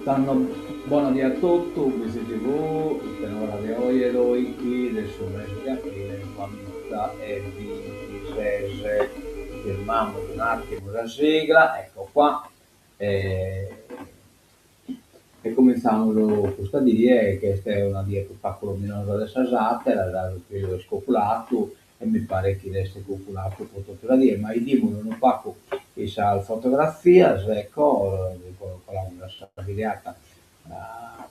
Tando bona die a totu, BCTV, ite ora de oje doichi de su mese de aprile duamiza e bintises. Firmamus un'attimu sa sigla, ecco qua, e e cumintzamus custa die, chi est una die prus pagu luminosa de sas atteras, su chelu est cuculatu e mi paret chi restet cuculatu pro totu sa die, ma 'idimus unu pagu in sas fotografias, ecco, colamus a sa videata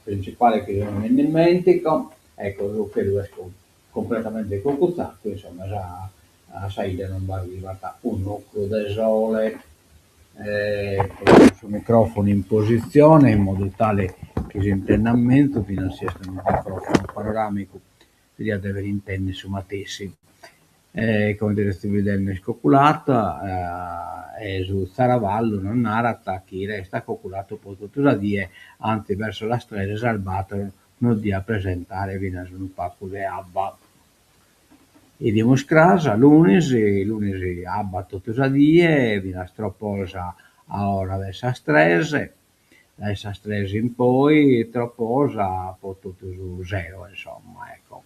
principale chi si no mi nd'ismentico, ecco su chelu est cumpletamente cucutzatu, insomma sa a sa 'idda non b'arribat un'ocru de sole. Su microfono in positzione in modu tale chi s'intendat menzus, finas si est unu microfono panoramicu si diat dever intender su matessi. Comente seis bidende est cuculata e su Zaravallu nos narat chi restat cuculatu pro totu sa die, antzis verso sas tres e sas bator nos diat presentare finas unu pagu de abba. 'Idimus cras, lunis, lunis abba totu sa die, finas troposa a ora de sas tres, dae sas tres in poi troposa pro totu su sero, insomma, ecco.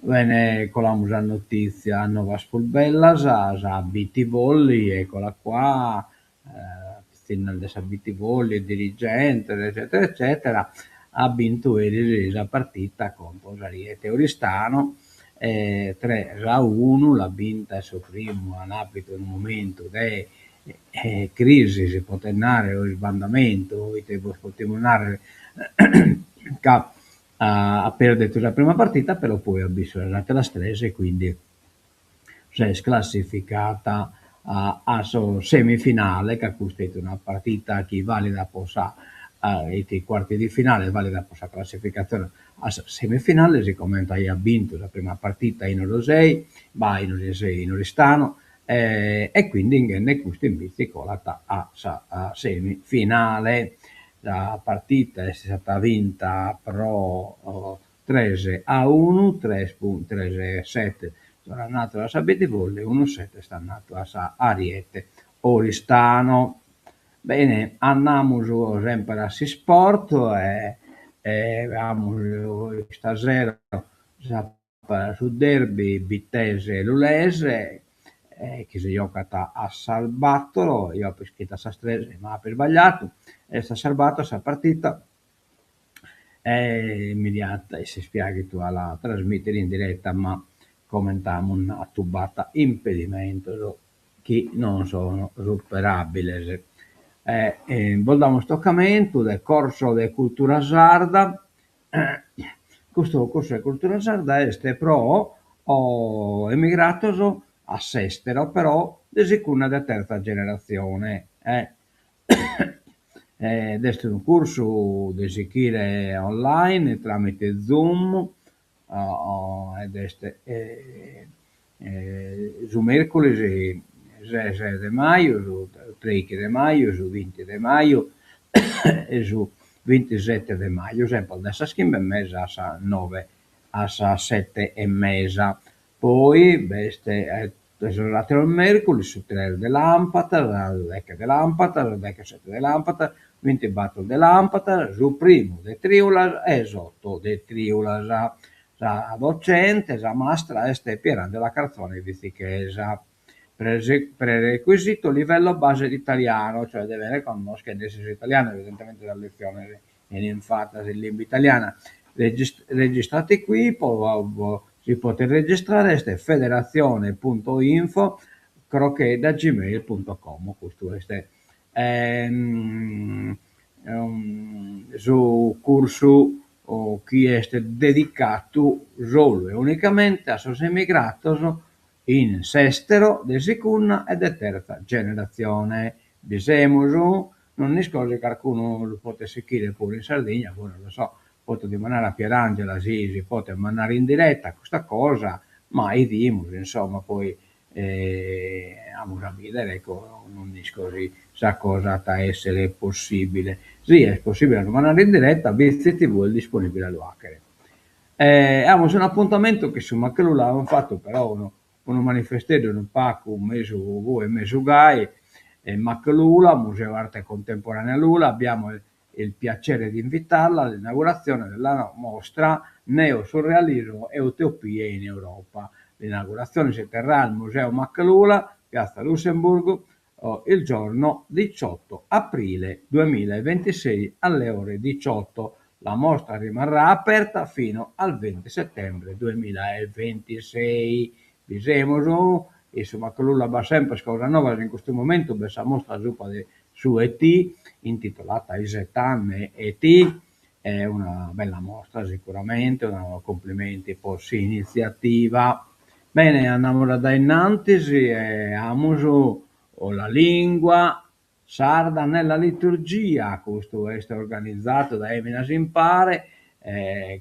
Bene, colamus a notìtzias, a novas prus bellas, sa Bittivolli, eccola qua, pitzinnas de sa Bittivolli, dirigentes eccetera eccetera, at bintu eris sa partita contro s'Ariete Oristano, tres a unu, l'at binta su primu an apitu unu momentu de crisi si potet narrer o isbandamentu, ite bos potimus narrer, ca at perditu sa prima partita però poi at bintu sas ateras tres e quindi s'est classificata a sa semifinale, ca custa est una partita chi valida po sa ite quarti di finale, valida po sa classificatzione a sa semifinale, sicomente aiat bintu sa prima partita in Orosei, bah in Orosei, in Oristano, e quindi inghende custu imbetze colat a sa semifinale. Sa partita est istada binta pro tres a unu, tres tres set sono andados a sa Bittivolli, unu set est andadu a sa Ariete Oristano. Bene, andamus semper a s'isport e e amus istasero sa su derby Bittese-Lulese chi si giocat a sas bator, eo apo iscritu a sas tres ma apo isbagliadu, est a sas bator sa partita e mi diat esser piaghidu a la trasmittere in diretta ma comente amus nadu b'at impedimentos chi non sono superabiles. E bos damus tocamentu de Corso de Cultura Sarda, custu corsu de cultura sarda est pro emigrados a s'estero però de segunda e de terza generatzione ed est unu cursu de sighire online tramite Zoom ed est su merculis ses de maju, su treichi de maju, su binti de maju e su bintisette de maju, sempre dae sas chimbe e mesa a sas noe a sas sette e mesa. Poi b'est sos ateros merculis, su tres de lampadas, su deghe de lampadas, su deghesette de lampadas, bintibator de lampadas, su primu de triulas e s'otto de triulas. Sa docente, sa mastra est Pierangela Carzone Vitzichesa. Prerequisito livello base di italiano, cioè devene connoschere s'italianu, evidentemente sas letziones 'enin fatas in limba italiana. Registrati qui, po si potet registrare est federazione punto info crochedda gmail punto com, custu est su cursu chi est dedicadu solu e unicamente a sos emigrados in s'estero de segunda e de terza generatzione. Bi semus? Non nd'isco si carcunu lu potet sighire puru in Sardigna, boh non lo so, poto dimandare a Pierangela si si potet mandare in diretta custa cosa, ma 'idimus insomma poi amus a bidere, ecco, non isco si sa cosa at a essere possibile. Si est possibile a lu mandare in diretta, BCTV est disponibile a lu 'achere. Amus un'apuntamentu chi su MAC Lula amus fatu però unu unu manifesteddu unu pagu mesu goi e mesu gai, MAC Lula, Museo Arte Contemporanea Lula, abbiamo. il piacere di invitarla all'inaugurazione della mostra Neosurrealismo e Utopie in Europa. L'inaugurazione si terrà al Museo Macalula, Piazza Lussemburgo, il giorno 18 aprile 2026 alle ore 18. La mostra rimarrà aperta fino al 20 settembre 2026. Bi semus, in su Macalula b'at semper cosas novas, in custu momentu b'est sa mostra subra de su ET, intitolata Isetande ET, est una bella mostra sicuramente, una complimenti po s'initziativa. Bene, andamus a dae innantis e amus la lingua sarda nella liturgia, custu est organizadu dae Eminas Impare,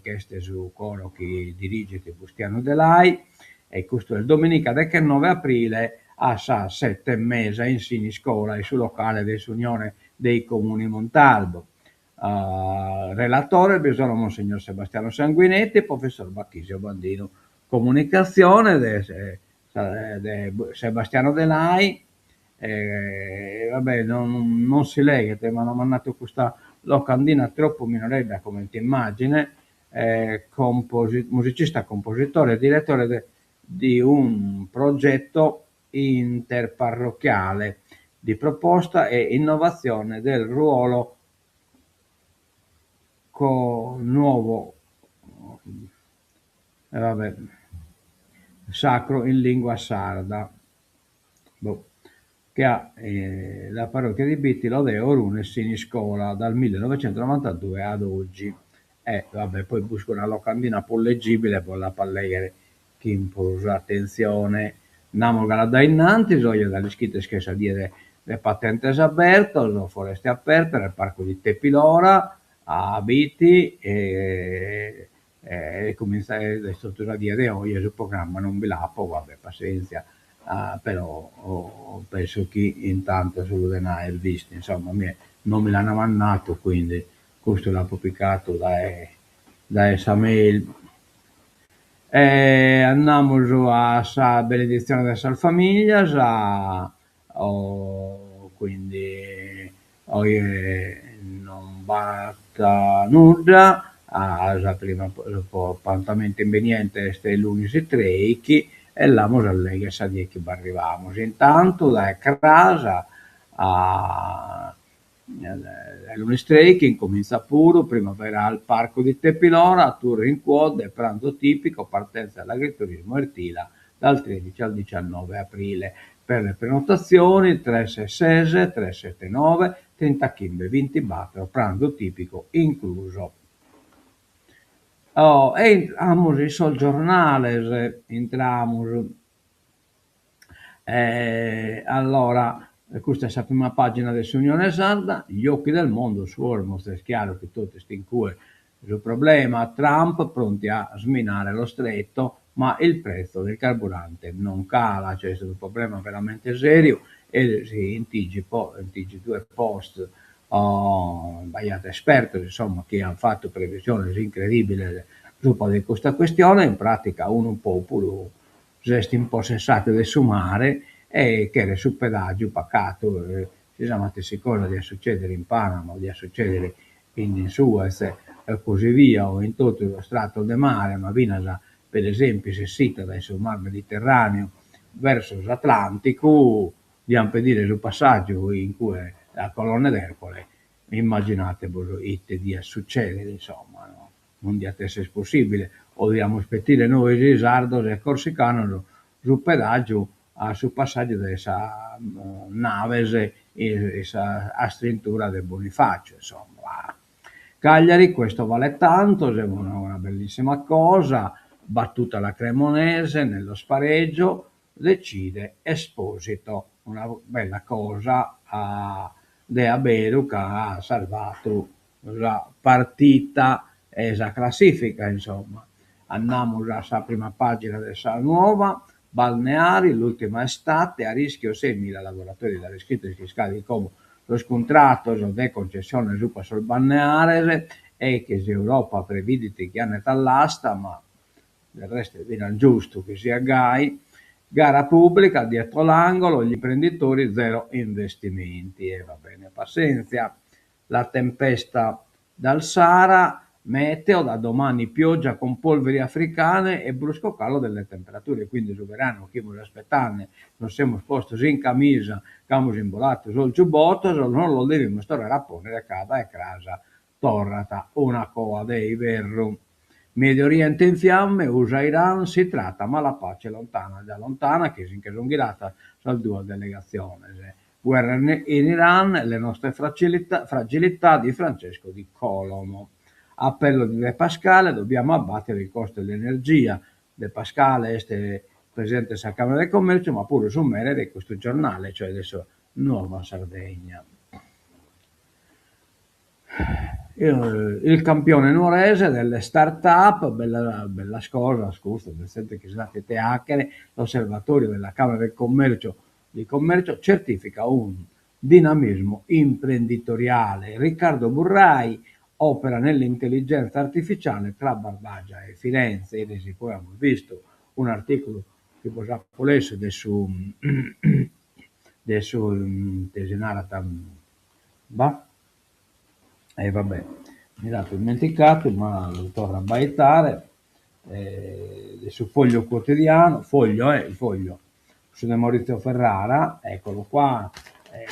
ch'est su coro chi dirigit Bustianu Delai, e custu est dominica dechenoe aprile a sas sette e mesa in Siniscola, in su locale de s'Unione dei Comuni Montalbo. Relatore bi sono Monsignor Sebastiano Sanguinetti e professor Bachisio Bandinu. Comunicatzione de de Sebastiano Delai, e va bè non non si leghet, m'an mandadu custa locandina tropu minoredda comente immagine, composi musicista, compositore e direttore de di un progetto interparrocchiale di proposta e innovazione del ruolo nuovo e va bè sacro in lingua sarda boh che ha la parrocchia di Bitti, Lodè, Orune e Siniscola dal millenovecentonovantadue ad oggi. E va bè, poi busco una locandina prus leggibile e bos l'apo a leghere chin prus atentzione. Andamus galu a dae innantis, oje za l'ischides ch'est sa die de de patentes abertos, foreste aperte nel parco di Tepilora a Bitti e e cuminzat est totu sa die de oje, su programma non bi l'apo, va bè passentzia, però penso chi in tantos lu den aer bistu, insomma a mie non mi l'an mandadu quindi custu l'apo picadu dae dae sa mail. E andamus a sa beneditzione de sas familias, quindi oje non b'at nudda, a sa prima apuntamentu imbeniente est lunis treichi e l'amus a legher sa die chi b'arrivamus. Intantu dae cras a lunis treichi incominzat puru Primavera al Parco di Tepilora, tour in quad e pranzo tipico, partenza all'agriturismo Ertila dal 13 al 19 aprile. Per le prenotazioni 366 379 35 24, pranzo tipico incluso. Oh, e intramus in sos giornales, intramus. E allora, custa est sa prima pagina de s'Unione Sarda, gli occhi del mondo su Hormuz, est chiaru chi totu est in cue su problema, Trump pronti a sminare lo stretto, ma il prezzo del carburante non cala, cioè est unu problema veramente seriu e in TG po in TG2 Post b'aiat espertos insomma chi ant fatu previsiones incredibiles subra de custa questione, in pratica unu populu s'est impossessadu de su mare e cheret su pedagiu pacadu, si sa matessi cosa diat sucedere in Panama o diat sucedere in Suez e così via o in totu sos tratos de mare, ma finas per esempiu s'essida dae su mar Mediterraneu verso s'Atlanticu diant pedire su passàgiu in cue a Colonne d'Ercole, immaginatebos ite diat sucedere insomma, no non diat esser possibile, o diamus petire nois sardos e corsicanos su pedàgiu a su passàgiu de sas naves in sa astrintura de Bonifacio, insomma. Cagliari, questo vale tanto, sembra una bellissima cosa, battuta la Cremonese nello spareggio, decide Esposito, una bella cosa de aberu ca at sarvadu sa partita e sa classifica, insomma. Andamus a sa prima pagina de sa Nuova, balneari, l'ultima estate, a rischio 6.000 lavoratori, ja l'ischides chi iscadint como sos cuntratos de concessione subra sos balneares e chi s'Europa previdit chi andet a l'asta, ma del resto est finas giustu chi siat gai, gara pubblica dietro l'angolo, gli imprenditori zero investimenti e va bene, passentzia. La tempesta dal Sahara, meteo, da domani pioggia con polveri africane e brusco calo delle temperature, quindi su beranu chi fimus aspetande, nos semus postos in camisa, ch'amus imboladu sos giubotos, nos los devimus torrare a ponnere ca dae cras torrat una coa de iberru. Medio Oriente in fiamme, USA Iran, si tratta ma la pace è lontana, già lontana chi si nche sunt ghiradas sas duas delegatziones. Guerra in Iran, le nostre fragilità di Francesco Di Colomo. Appello di De Pascale, dobbiamo abbattere il costo dell'energia. De Pascale est presidente de sa Camera de Commercio ma puru su mere de custu giornale, cioè de sa Nuova Sardegna. Il campione nuorese delle start-up, bella bellas cosas custas, de zente chi si dat ite 'achere, l'osservatorio della Camera del Commercio di Commercio certifica un dinamismo imprenditoriale. Riccardo Burrai opera nell'intelligenza artificiale tra Barbagia e Firenze. Eris poi amus bistu un'articulu chi bos apo lessu de su de su ite si narat bah e va bè mi l'apo ismenticadu ma lu torro a abbaitare de su Foglio Quotidiano, Foglio eh, il Foglio, su de Maurizio Ferrara, eccolo qua,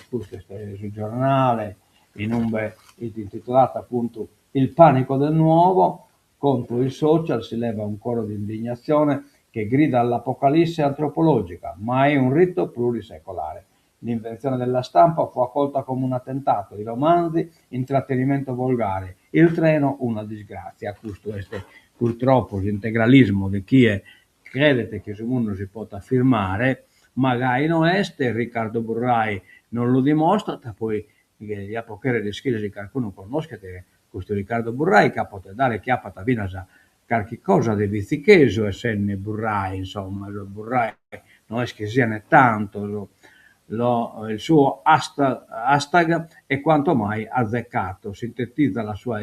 custu est su giornale inumbe est intitoladu appuntu Il panico del nuovo, contro i social si leva un coro di indignazione che grida all'apocalisse antropologica, ma è un rito plurisecolare. L'invenzione della stampa fu accolta come un attentato, i romanzi intrattenimento volgare, il treno una disgrazia. Custu est purtroppo s'integralismu de chie credet chi su mundu si potat firmare, ma gai no est, Riccardo Burrai nos lu dimostrat, poi diapo cherrer ischire si carcunu connoschet custu Riccardo Burrai ca potet dare chi apat finas carchi cosa de bitzichesu essende Burrai, insomma, sos Burrai no est chi sian tantos, lo il suo hashtag è quanto mai azzeccato, sintetizza la sua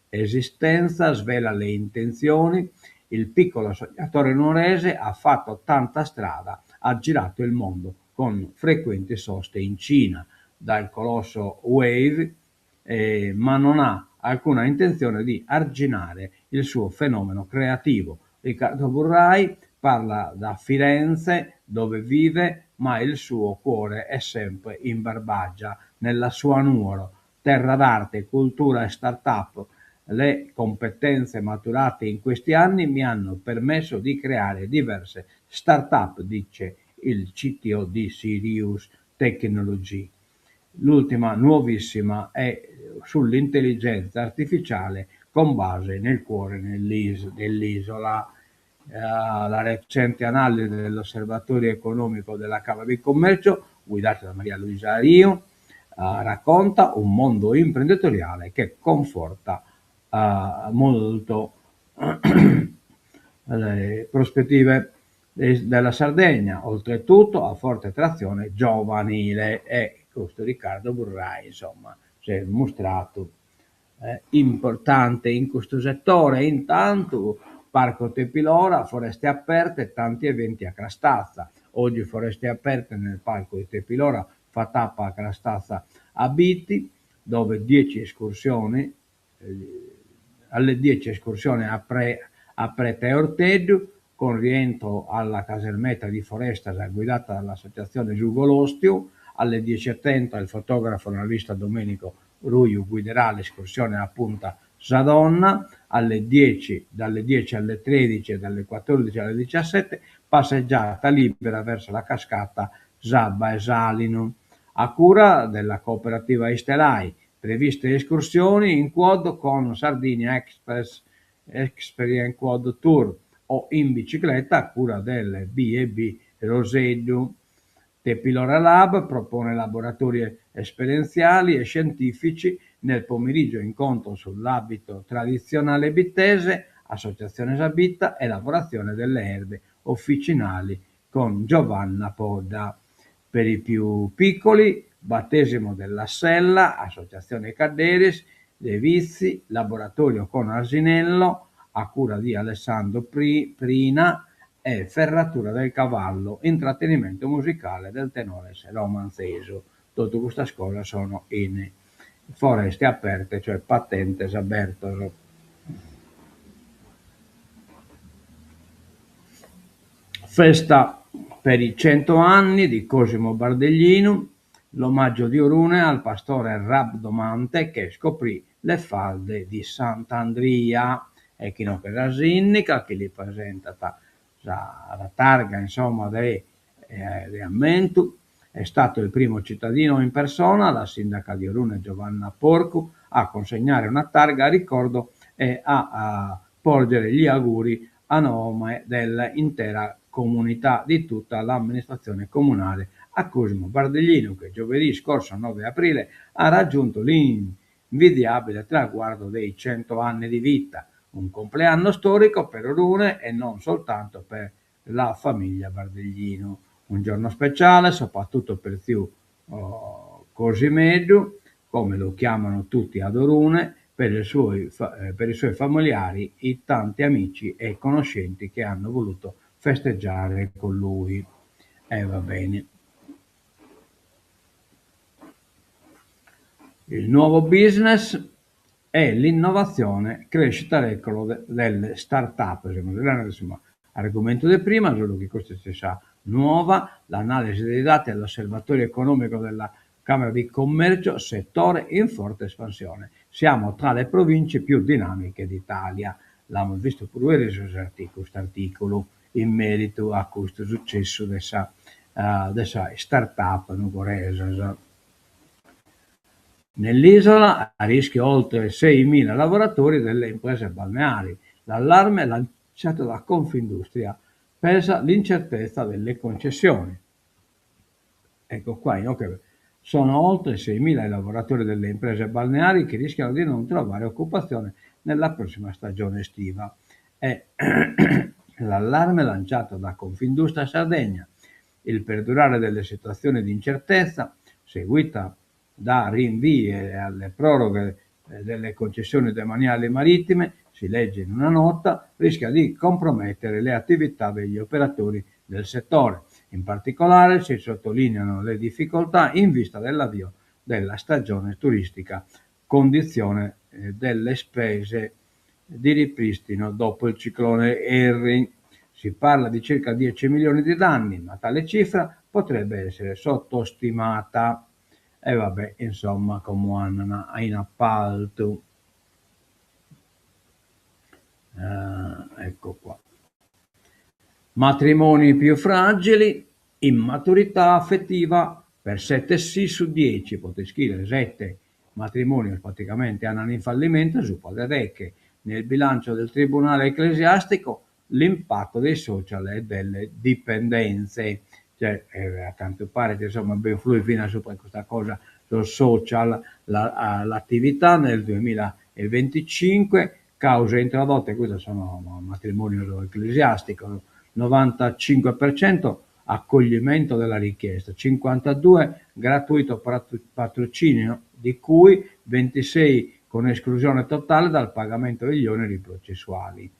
esistenza, svela le intenzioni, il piccolo sognatore nuorese ha fatto tanta strada, ha girato il mondo con frequenti soste in Cina, dal colosso Huawei, ma non ha alcuna intenzione di arginare il suo fenomeno creativo. Riccardo Burrai parla da Firenze, dove vive, ma il suo cuore è sempre in Barbagia, nella sua Nuoro, terra d'arte, cultura e start-up. Le competenze maturate in questi anni mi hanno permesso di creare diverse start-up, dice il CTO di Sirius Technology. L'ultima nuovissima è sull'intelligenza artificiale con base nel cuore dell'isola. La recente analisi dell'Osservatorio Economico della Camera di Commercio, guidata da Maria Luisa Ariu, racconta un mondo imprenditoriale che conforta molto le prospettive della Sardegna, oltretutto a forte trazione giovanile. E custu Riccardo Burrai, insomma, s'est mustradu importante in custu setore. Intantu Parco Tepilora, foreste aperte, tanti eventi a Crastazza. Oggi foreste aperte nel parco di Tepilora, fa tappa a Crastazza a Bitti, dove 10 escursioni, alle 10 escursioni a, pre, a Preta e Orteddu, con rientro alla casermetta di Forestas guidata dall'associazione Giugolostiu. Alle 10.30 il fotografo analista Domenico Ruiu guiderà l'escursione a Punta Sa Donna, alle 10, dalle 10 alle 13 e dalle 14 alle 17 passeggiata libera verso la cascata Sabba e Salinu, a cura della cooperativa Istelai. Previste escursioni in quad con Sardinia Express Experience Quad Tour o in bicicletta a cura del B&B Roseddu. Tepilora Lab propone laboratori esperienziali e scientifici nel pomeriggio incontro sull'abito tradizionale bittese, Associazione Sabita e lavorazione delle erbe officinali con Giovanna Podda. Per i più piccoli, battesimo della Sella, Associazione Cadderis, De Vizi, laboratorio con Asinello, a cura di Alessandro Prina e Ferratura del Cavallo, intrattenimento musicale del tenore romanzesu. Totu custas cosas sono in. Foreste aperte, cioè patentes abertos. Festa per i 100 anni di Cosimo Bardeglinu, l'omaggio di Orune al pastore rabdomante che scoprì le falde di Sant'Andria. E chi inoghe sa sindica chi li presentat sa sa targa insomma de de ammentu. È stato il primo cittadino in persona, la sindaca di Orune Giovanna Porcu, a consegnare una targa a ricordo e a porgere gli auguri a nome dell'intera comunità, di tutta l'amministrazione comunale a Cosimo Bardeglinu che giovedì scorso 9 aprile ha raggiunto l'invidiabile traguardo dei 100 anni di vita. Un compleanno storico per Orune e non soltanto per la famiglia Bardeglinu. Un giorno speciale soprattutto per tziu Cosimeddu, come lo chiamano tutti ad Orune, per i suoi per i suoi familiari, i tanti amici e conoscenti che hanno voluto festeggiare con lui. E va bene. Il nuovo business è l'innovazione, crescita record delle start-up. Insomma, argomento de prima, solu chi custa est sa nuova, l'analisi dei dati all'osservatorio economico della Camera di Commercio, settore in forte espansione. Siamo tra le province più dinamiche d'Italia. L'amus bistu puru eris custu articulu in meritu a custu successu de sa de sa start-up nugoresas. Nell'isola a rischio oltre 6.000 lavoratori delle imprese balneari. L'allarme lanciato da Confindustria pesa l'incertezza delle concessioni. Ecco qua, inoghe sono oltre 6.000 i lavoratori delle imprese balneari che rischiano di non trovare occupazione nella prossima stagione estiva. È l'allarme lanciato da Confindustria Sardegna. Il perdurare delle situazioni di incertezza, seguita da rinvii alle proroghe delle concessioni demaniali marittime, si legge in una nota, rischia di compromettere le attività degli operatori del settore. In particolare si sottolineano le difficoltà in vista dell'avvio della stagione turistica, condizione delle spese di ripristino dopo il ciclone Harry. Si parla di circa 10 milioni di danni, ma tale cifra potrebbe essere sottostimata. E vabbè, insomma, como andan in appaltu. Ecco qua. Matrimoni più fragili, immaturità affettiva per 7 sì su 10, potet ischire sette matrimonios praticamente andan in fallimentu subra de deghe. Nel bilancio del Tribunale ecclesiastico l'impatto dei social e delle dipendenze. Cioè, a cantu paret, insomma, b'influit finas subra custa cosa sos social, l'attività nel duemilaevinticinque, cause introdotte, custos sono matrimonios ecclesiasticos, 95 per cento accoglimento della richiesta, 52 gratuito patrocinio, di cui 26 con esclusione totale dal pagamento degli oneri processuali.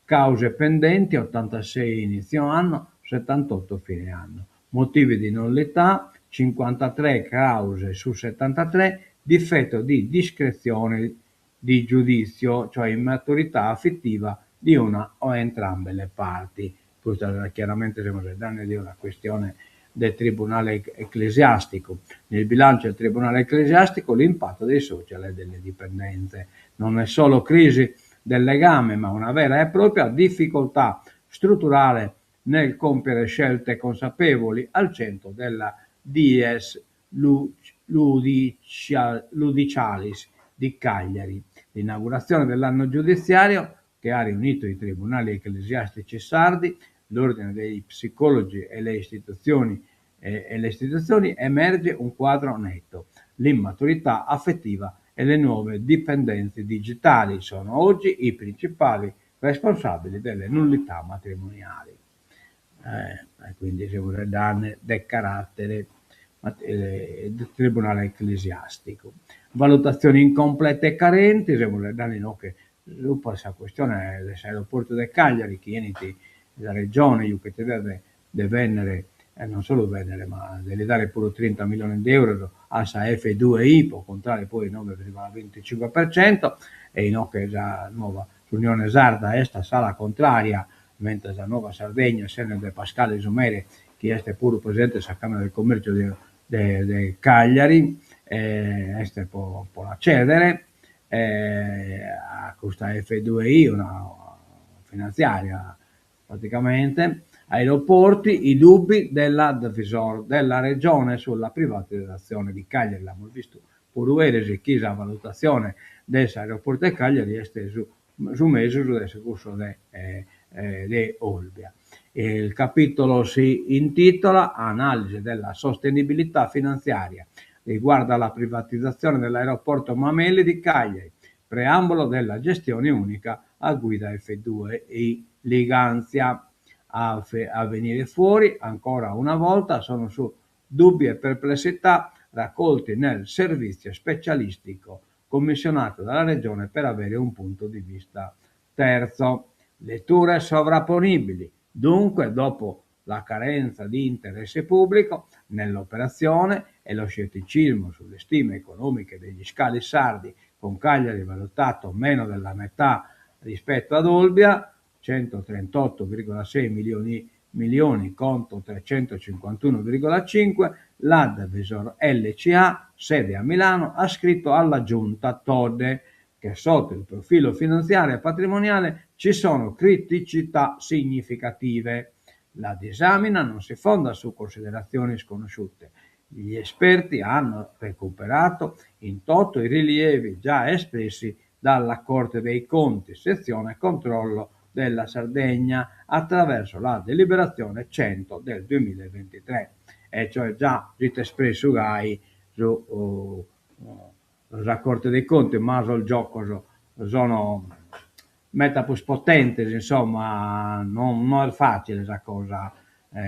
Cause pendenti 86 inizio anno, 78 fine anno. Motivi di nullità 53 cause su 73, difetto di discrezione di giudizio, cioè immaturità affettiva di una o entrambe le parti. Custa chiaramente semus faeddende de una questione del Tribunale ecclesiastico. Nel bilancio del Tribunale ecclesiastico l'impatto dei social e delle dipendenze. Non è solo crisi del legame, ma una vera e propria difficoltà strutturale nel compiere scelte consapevoli al centro della Dies Ludicialis di Cagliari. L'inaugurazione dell'anno giudiziario, che ha riunito i tribunali ecclesiastici sardi, l'ordine dei psicologi e le istituzioni, e le istituzioni emerge un quadro netto. L'immaturità affettiva e le nuove dipendenze digitali sono oggi i principali responsabili delle nullità matrimoniali. E quindi semus faeddende de carattere del tribunale ecclesiastico. Valutazioni incomplete e carenti, semus faeddende inoghe subra sa questione de s'aeroportu de Cagliari chi 'enit sa Regione juchet idea de de bennere. E non solu bèndere ma de li dare puru trinta milliones de euros a sa F2I pro comporare poi 9,25% e inoghe sa nuova s'Unione Sarda est a s'ala contraria, mentres sa Nuova Sardegna, sende de Pascale su mere chi est puru presidente de sa Camera del Commercio de de de Cagliari, est pro pro la cedere a custa F2I, una finantziaria Praticamente, aeroporti, i dubbi dell'advisor della Regione sulla privatizzazione di Cagliari, l'amus bistu puru eris chi sa valutazione de s'aeroportu de Cagliari est su su mesus de cussu de de Olbia. Il capitolo si intitola Analisi della sostenibilità finanziaria, riguarda la privatizzazione dell'aeroporto Mameli di Cagliari, preambolo della gestione unica a guida F2I Ligantia. A, a venire fuori ancora una volta sono su dubbi e perplessità raccolti nel servizio specialistico commissionato dalla Regione per avere un punto di vista terzo. Letture sovrapponibili. Dunque, dopo la carenza di interesse pubblico nell'operazione e lo scetticismo sulle stime economiche degli scali sardi, con Cagliari valutato meno della metà rispetto ad Olbia, 138,6 milioni, milioni contro 351,5, l'advisor LCA, sede a Milano, ha scritto alla giunta Todde che sotto il profilo finanziario e patrimoniale ci sono criticità significative. La disamina non si fonda su considerazioni sconosciute. Gli esperti hanno recuperato in toto i rilievi già espressi dalla Corte dei Conti, sezione controllo della Sardegna, attraverso la deliberazione 100 del 2023. E cioè già s'est espressu gai su sa Corte dei Conti, ma sos giocos sono meta prus potentes, insomma, non no est facile sa cosa,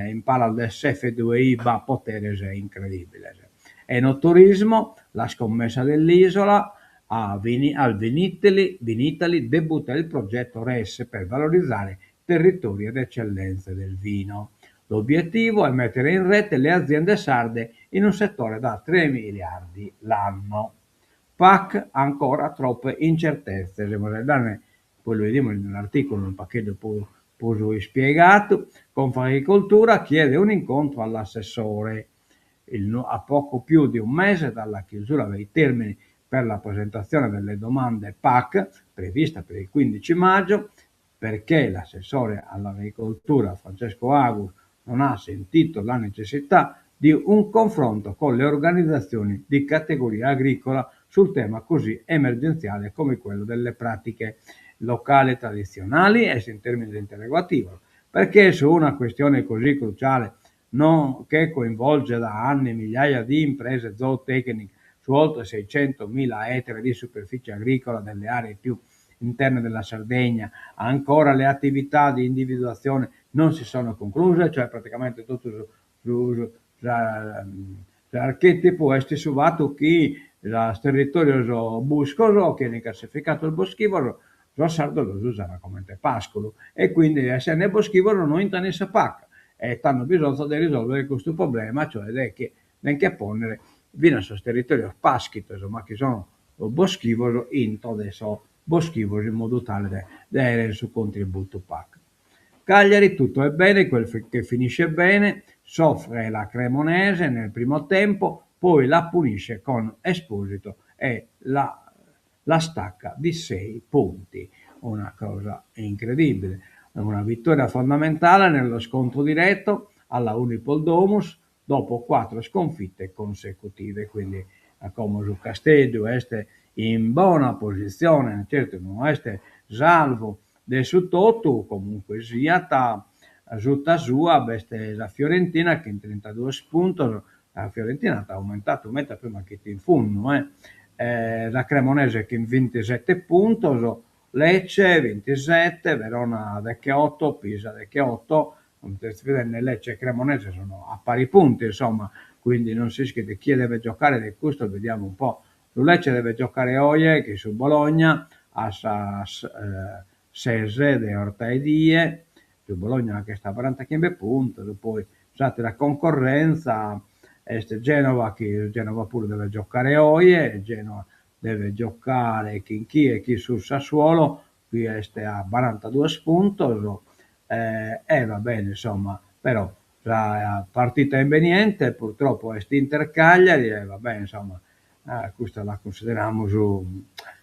in palas de s'F2I b'at poteres incredibiles. Enoturismo, la scommessa dell'isola, a Vini, al Vinitaly, Vinitaly debutta il progetto RES per valorizzare territori ed eccellenze del vino. L'obiettivo è mettere in rete le aziende sarde in un settore da 3 miliardi l'anno. PAC ancora troppe incertezze, semus faeddende, poi lu 'idimus in un'articulu unu pagheddu prus ispiegadu, Confagricoltura chiede un incontro all'assessore. Il, a poco più di un mese dalla chiusura dei termini per la presentazione delle domande PAC, prevista per il 15 maggio, perché l'assessore all'agricoltura Francesco Agus non ha sentito la necessità di un confronto con le organizzazioni di categoria agricola sul tema così emergenziale come quello delle pratiche locali tradizionali, est in termines interrogativo, perché su una questione così cruciale non, che coinvolge da anni migliaia di imprese zootecniche su oltre 600.000 ettari di superficie agricola delle aree più interne della Sardegna, ancora le attività di individuazione non si sono concluse, cioè praticamente totu su su s'archetipu est su fatu chi sos territorios buscos, chi 'enin classificados boschivos, sos sardos los usan comente pasculu e quindi essende boschivos no intran in sa PAC e tando bisonzat de risolvere custu problema, cioè de che de nche ponnere finas sos territorios paschitos ma chi sono boschivos intro de sos boschivos in modu tale de de aere su contributu PAC. Cagliari tutto è bene quel che finisce bene, soffre la Cremonese nel primo tempo, poi la punisce con Esposito e la la stacca di sei punti. Una cosa incredibile, una vittoria fondamentale nello scontro diretto alla Unipol Domus dopo quattro sconfitte consecutive, quindi como su Casteddu est in bona positzione, certu no est salvu de su totu, comunque siat, suta sua b'est sa Fiorentina chin trintaduos puntos, sa Fiorentina at aumentadu meda prima chi fit in fundu eh, sa Cremonese chin bintisete puntos, Lecce bintisete, Verona decheoto, Pisa decheoto, comente est bidende Lecce e Cremonese sono a pari punti insomma, quindi non s'ischit chie devet giocare de custos, vediamo un po', su Lecce devet giocare oje chin su Bologna a sas ses de 'orta 'e die, su Bologna ch'est a barantachimbe puntos, poi. S'àtera concorrentza est Genova, chi Genova puru devet giocare oje, Genoa devet giocare chin chie, chin su Sassuolo, chi est a barantaduos puntos e va bene insomma, però sa partita imbeniente purtroppo est Inter Cagliari e va bene insomma, custa la cunsideramus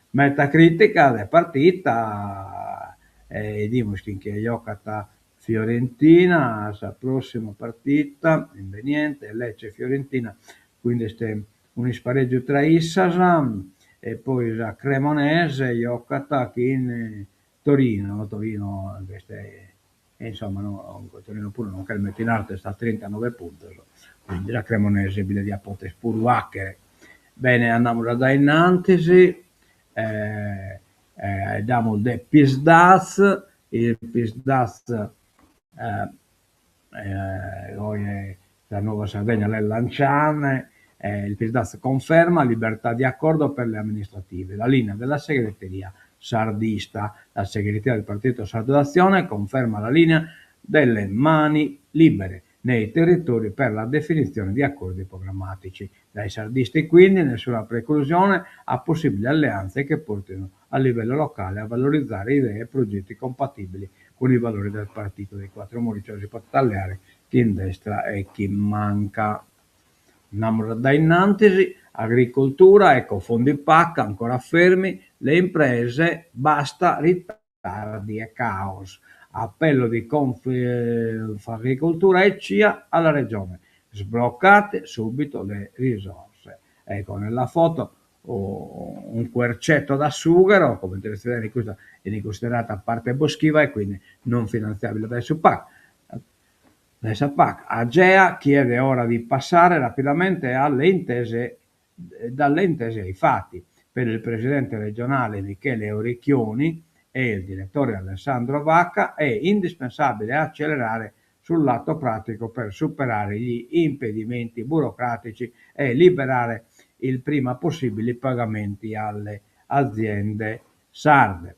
meta critica de partita e 'idimus chin chie jocat Fiorentina sa prossima partita imbeniente, Lecce Fiorentina, quindi est un'isparègiu tra issas e poi sa Cremonese jocat chin Torino, Torino est insomma no Torino puru non ch'est meta in artu, est a trintanoe puntos, quindi sa Cremonese bi la diat poder puru 'achere. Bene andamus a dae innantis e 'aeddamus de Psd'Az, il Psd'Az oje sa Nuova Sardegna l'est lanciande, il Psd'Az conferma libertà di accordo per le amministrative, la linea della segreteria sardista. La segreteria del Partito Sardo d'Azione conferma la linea delle mani libere nei territori per la definizione di accordi programmatici. Dai sardisti quindi nessuna preclusione a possibili alleanze che portino a livello locale a valorizzare idee e progetti compatibili cun i valori del partito dei quattro muri, cioè si potet alleare chin destra e chin manca. Andamus a dae innantis, agricoltura, ecco fondi Pac ancora fermi, le imprese basta ritardi e caos. Appello di Confagricoltura e Cia alla Regione, sbloccate subito le risorse. Ecco, nella foto un querceto da sughero, comente est custa 'enit cunsiderada parte boschiva e quindi non finantziabile dae su Pac. Dae sa Pac. Agea chiede ora di passare rapidamente alle intese, dalle intese ai fatti. Per il presidente regionale Michele Orecchioni e il direttore Alessandro Vacca è indispensabile accelerare sul lato pratico per superare gli impedimenti burocratici e liberare il prima possibile i pagamenti alle aziende sarde.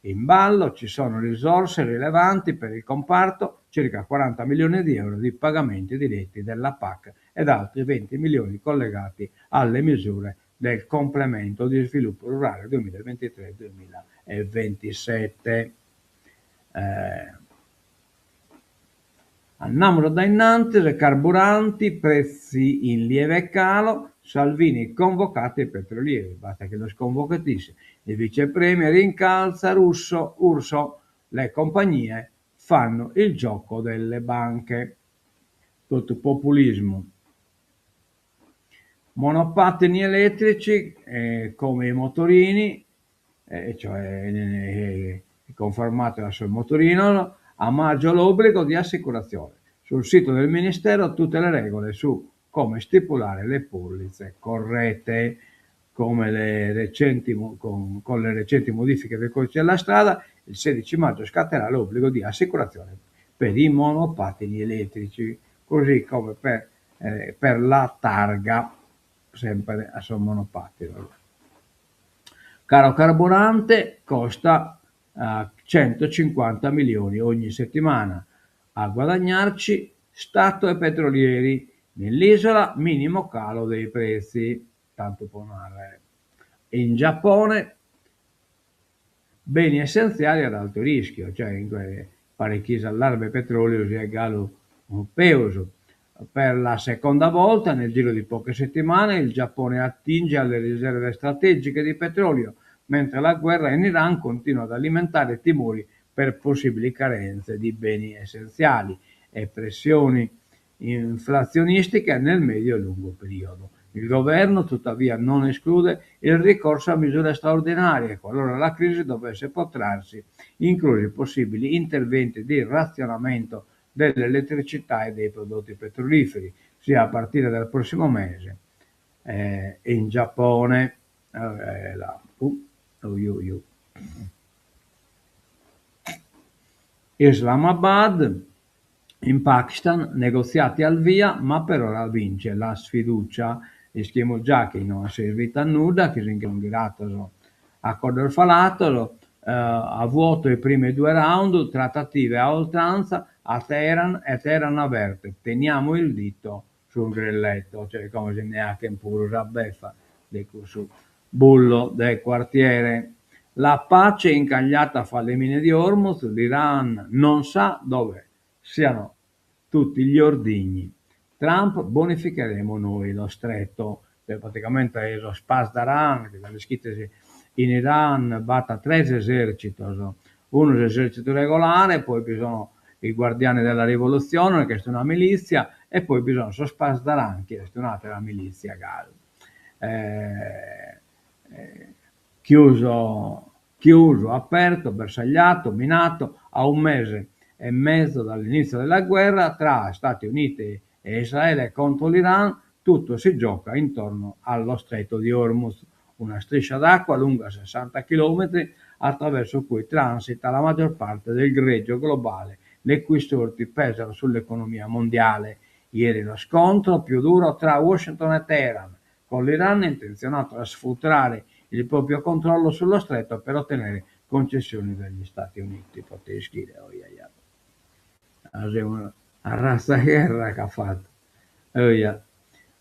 In ballo ci sono risorse rilevanti per il comparto, circa 40 milioni di euro di pagamenti diretti della PAC ed altri 20 milioni collegati alle misure del complemento di sviluppo rurale 2023-2027. Eh, Andamus dae innantis, carburanti, prezzi in lieve calo, Salvini convocati i petrolieri, basta che los convochet isse. Il vice premier incalza Russo, Urso, le compagnie fanno il gioco delle banche. Totu populismu. Monopattini elettrici eh, come i motorini, eh, cioè eh, conformate a sos motorinos, a maggio l'obbligo di assicurazione. Sul sito del Ministero tutte le regole su come stipulare le polizze corrette, come le recenti, con, con le recenti modifiche del codice della strada, il 16 maggio scatterà l'obbligo di assicurazione per i monopattini elettrici, così come per, eh, per la targa, sempre a sos monopattini. Caro carburante costa eh, 150 milioni ogni settimana. A guadagnarci Stato e petrolieri. Nell'isola minimo calo dei prezzi, tantu po narrer. In Giappone beni essenziali ad alto rischio, cioè in paret chi s'allarme petroliu siat galu peus. Per la seconda volta nel giro di poche settimane il Giappone attinge alle riserve strategiche di petrolio, mentre la guerra in Iran continua ad alimentare timori per possibili carenze di beni essenziali e pressioni inflazionistiche nel medio e lungo periodo. Il governo tuttavia non esclude il ricorso a misure straordinarie qualora la crisi dovesse protrarsi, inclusi possibili interventi di razionamento dell'elettricità e dei prodotti petroliferi, sia a partire dal prossimo mese eh, in Giappone. Eh, la, uh, uh, uh, Islamabad, in Pakistan, negoziati al via, ma per ora vince la sfiducia. Ischimus già chi no at servitu a nudda, chi si nche sunt ghirados a coddos falados, a vuoto i primi due round, trattative a oltranza. A Teheran e Teheran avverte, teniamo il dito sul grilletto, cioè como si nde 'achen puru sa beffa de cussu bullo de quartiere. La pace incagliata fra le mine di Hormuz, l'Iran non sa dove siano tutti gli ordigni. Trump, bonificheremo noi lo stretto. Cioè praticamente sos Pasdaran, chi già l'ischites in Iran b'at tres esercitos, unu s'esercitu regolare, poi bi sono i guardiani della rivoluzione, chi est una milizia, e poi bi sono sos Pasdaran, chi est un'atera milizia galu. Chiuso chiuso, aperto, bersagliato, minato, a un mese e mezzo dall'inizio della guerra tra Stati Uniti e Israele contro l'Iran, tutto si gioca intorno allo stretto di Hormuz, una striscia d'acqua lunga 60 chilometri attraverso cui transita la maggior parte del greggio globale, le cui sorti pesano sull'economia mondiale. Ieri lo scontro più duro tra Washington e Teheran, con l'Iran intenzionato a sfruttare il proprio controllo sullo stretto per ottenere concessioni dagli Stati Uniti. Poteis ischire, oiaia. Arratza 'e gherra ch'at fatu. Oia.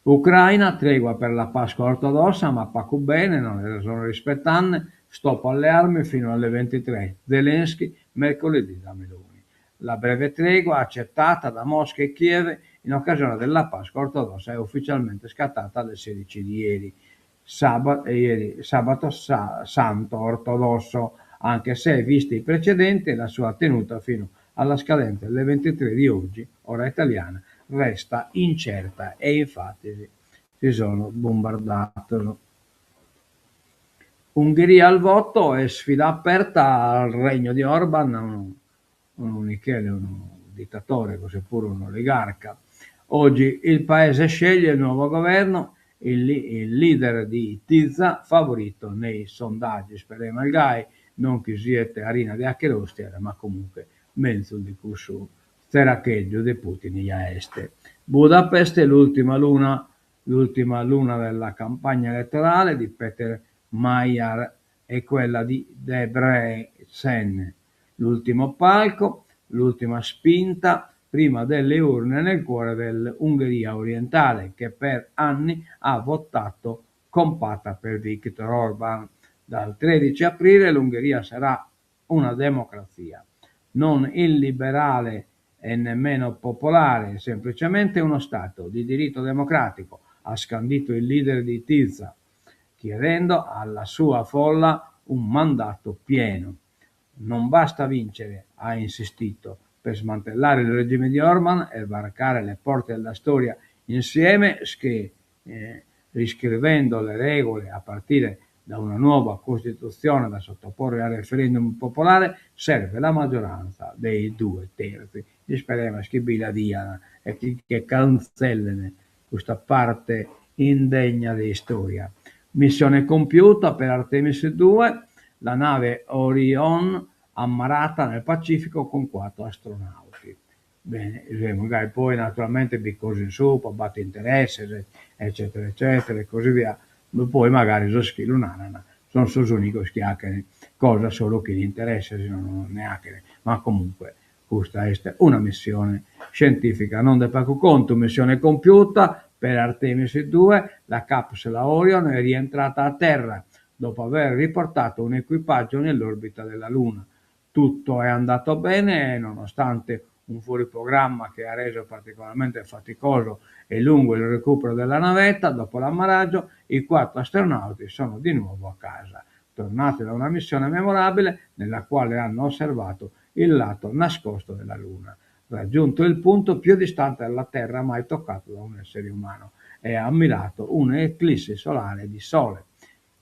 Ucraina, tregua per la Pasqua ortodossa, ma pagu bene, non la sono rispettande, stop alle armi fino alle 23. Zelensky mercoledì da Meloni. La breve tregua accettata da Mosca e Kiev in occasione della Pasqua ortodossa è ufficialmente scattata alle 16 di ieri, sabato, ieri, sabato sa, santo ortodosso, anche se, visti i precedenti, la sua tenuta fino alla scadenza delle 23 di oggi, ora italiana, resta incerta e infatti si sono bombardatos. Ungheria al voto e sfida aperta al regno di Orban, unu unu Michele, unu dittatore, seppuru un'oligarca. Oggi il paese sceglie il nuovo governo, il il leader di Tisza favorito nei sondaggi, speremus gai, non chi siet arina de 'acher ostias, ma comunque menzus de cussu tzeracheddu de Putin ja est. Budapest, l'ultima luna l'ultima luna della campagna elettorale di Peter Magyar è quella di Debrecen. L'ultimo palco, l'ultima spinta prima delle urne nel cuore dell'Ungheria orientale, che per anni ha votato compatta per Viktor Orban. Dal 13 aprile l'Ungheria sarà una democrazia, non illiberale e nemmeno popolare, semplicemente uno Stato di diritto democratico, ha scandito il leader di Tisza, chiedendo alla sua folla un mandato pieno. Non basta vincere, ha insistito, per smantellare il regime di Orban e varcare le porte della storia insieme, che, eh, riscrivendo le regole a partire da una nuova Costituzione da sottoporre al referendum popolare, serve la maggioranza dei due terzi. Isperemus chi bi la dian e chi che cantzellen custa parte indegna de istoria. Missione compiuta per Artemis 2, la nave Orion ammarata nel Pacifico con quattro astronauti. Bene, semus gai, poi naturalmente bi cosa in subra, b'at interesses, eccetera eccetera e così via, poi magari sos chi lu naran sun sos unicos chi 'achen cosa solu chin interesse, si no non nde 'achen, ma comunque custa est una missione scientifica non de pagu contu, missione compiuta per Artemis 2, la capsula Orion è rientrata a terra dopo aver riportato un equipaggio nell'orbita della Luna. Tutto è andato bene nonostante un fuoriprogramma che ha reso particolarmente faticoso e lungo il recupero della navetta, dopo l'ammaraggio i quattro astronauti sono di nuovo a casa, tornati da una missione memorabile nella quale hanno osservato il lato nascosto della Luna, raggiunto il punto più distante dalla Terra mai toccato da un essere umano e ammirato un'eclisse solare di Sole.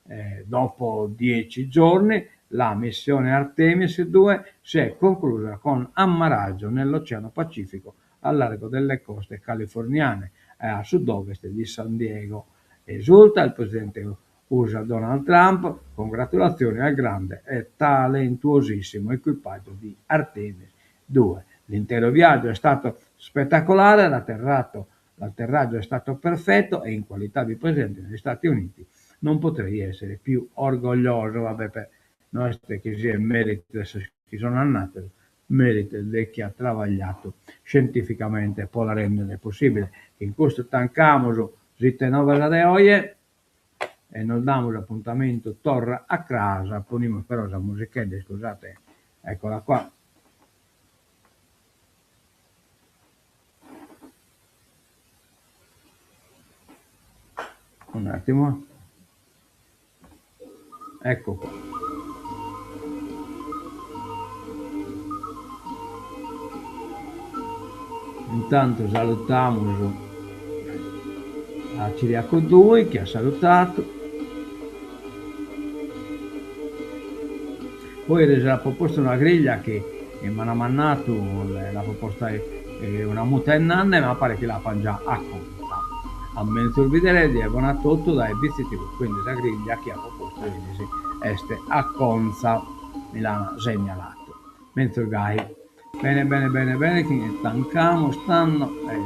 Eh, dopo 10 giorni la missione Artemis 2 si è conclusa con ammaraggio nell'Oceano Pacifico al largo delle coste californiane e a sud-ovest di San Diego. Esulta il presidente USA Donald Trump, congratulazioni al grande e talentuosissimo equipaggio di Artemis 2. L'intero viaggio è stato spettacolare, l'atterraggio è stato perfetto e in qualità di presidente degli Stati Uniti non potrei essere più orgoglioso. Vabbè, per, no est chi siet meritu de sos chi sun andados. Meritu de chie at trabagliadu scientificamente pro la render possibile. Chin custu tancamus s'ite novas de oje e nos damus apuntamentu torra a cras, ponimus però sa musichedda, iscusate, eccola qua. Un attimo. Ecco qua. Intantu salutamus a Ciriaco Dui chi at salutadu. Poi eris apo postu una griglia chi m'an mandadu, l'apo posta una muta innanti ma paret chi l'apan già aconza. A menzus bidere, die bona a totu dae BCTV, quindi sa griglia chi apo postu eris est aconza, mi l'an segnaladu. Menzus gai. Bene bene bene bene, chi tancamus tando e.